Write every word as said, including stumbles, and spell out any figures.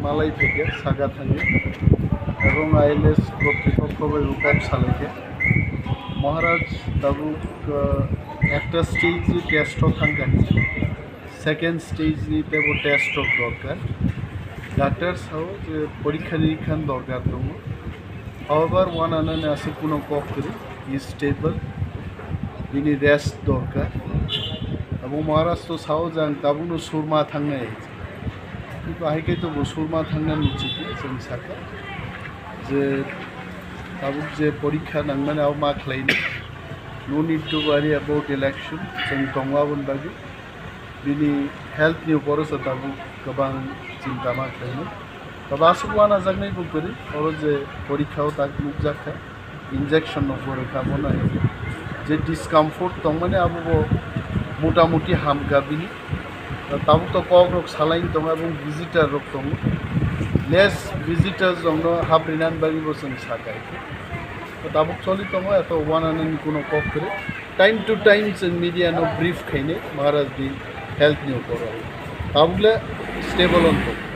Malai phaikha saka thangwi, ebong I L S kotripokho bai bo kok salaikha. Maharaj tabuk, uh, ekta stage ni test o thangkha, second stage ni teibo test rok dorkar. Doctor sao je porikha ni khan dorkar tongo. However, wananani aswk kuno kok kwrwi, he is stable, bini rest dorkar. Abo Maharaj to sao je ang tabukno surma thangnai. Kintu ahai khe to bo surma thangnani chikwi chwng sakha je tabuk je porikha nangmani abo ma khlaini. No need to worry about election, chwng tongo aboni bagwi. Bini health ni uporo se tabuk kwbang chinta ma khlainai. Tabo aswk wanajaknai bo kwrwi, oro je porikha o tak nukjakha, injection no bo rwkha, bono je discomfort tongmani abo bo motamuti hamkha bini. Tabuk to kok rok salaini tongo, ebong visitor rok tongo, less visitors rok no haprinani bagwi bo chwng sakha. Tabuk choli tongo, eto wananani kuno kok kwrwi. Time to time chwng media no brief khainai Maharaj ni health ni uporo. Tabuk le stable on tongo.